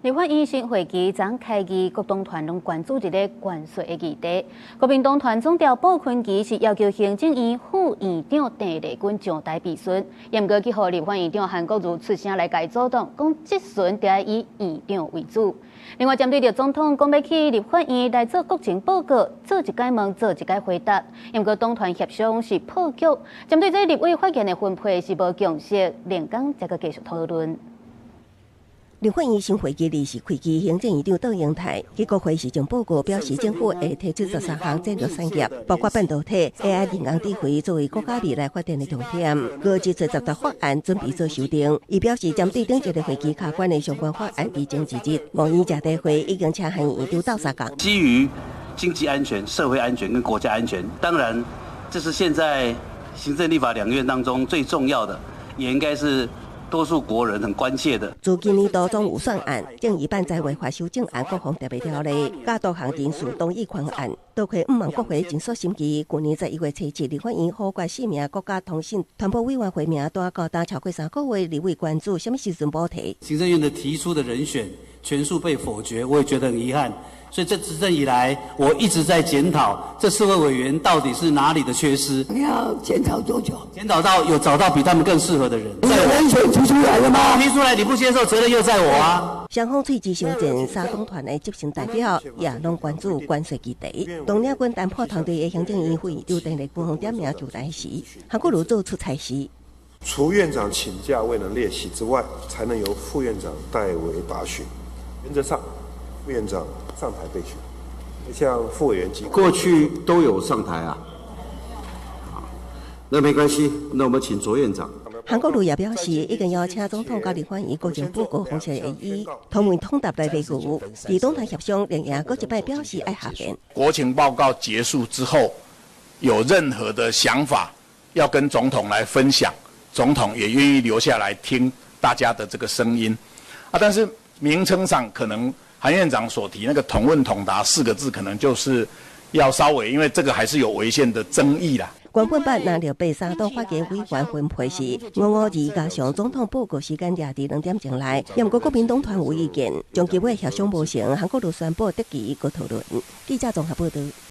立法院新會期昨開議，各黨團攏關注這个關稅的議題。國民黨團總召傅崐萁是要求行政院副院長鄭麗君上台備詢，毋過去予立法院長韓國瑜出聲來共伊阻擋，講質詢著愛以院長為主。另外，針對著總統講欲去立法院來做國情報告，做一擺問，做一擺回答，毋過黨團協商是破局，針對這立委發言的分配是無共識，連工才閣繼續討論。立法院新會期臨時開議，行政院長卓榮泰佇國會施政報告表示，政府會提出13項戰略產業，包括半導體、AI 人工智慧作為國家未來發展的重點。閣提出10條法案準備做修訂。伊表示，針對頂一个會期卡關的相關法案，佇前一日五院食茶會已經請韓院長鬥相共。基於經濟安全、社會安全跟國家安全，當然這是現在行政立法兩院當中最重要的，也應該是多數國人很關切的。自今年度總預算案、正義版災劃法修正案、國防特別條例、佮多項人事動議權案，都可毋望國會盡速審議。去年11月初七，立法院否決四名國家通訊傳播委員會名單，到今超過3個月，立委關注啥物時陣補提。行政院的提出的人選全數被否決，我也覺得很遺憾。所以這執政以來，我一直在檢討這四位委員到底是哪裡的缺失。你要檢討多久？檢討到有找到比他們更適合的人。你有人選提出來了嗎？提出來你不接受，責任又在我啊。雙方喙齒相戰，三黨團的執行代表也攏關注關稅議題。當領軍談判團隊的行政院副院長鄭麗君點名就台時，韓國瑜做出裁示。除院長請假未能列席之外，才能由副院長代為答詢。原則上，副院長上台備詢，像副委員級過去都有上台啊。那沒關係，那我們請卓院長。韓國瑜也表示，已經邀請總統佮立法院國情報告方式會以統問統答來回顧。佇黨團協商，連贏閣一擺表示愛下辯。國情報告結束之後，有任何的想法要跟總統來分享，總統也願意留下來聽大家的這個聲音。啊，但是名稱上可能韓院長所提那個統問統答四個字，可能就是要稍微，因為這個還是有違憲的爭議啦。原本版若綠白三黨發言委員分配是5-5-2，加上總統報告時間掠佇2點鐘內，毋過國民黨團有意見，終結尾協商無成，韓國瑜宣布得期閣討論。記者綜合報道。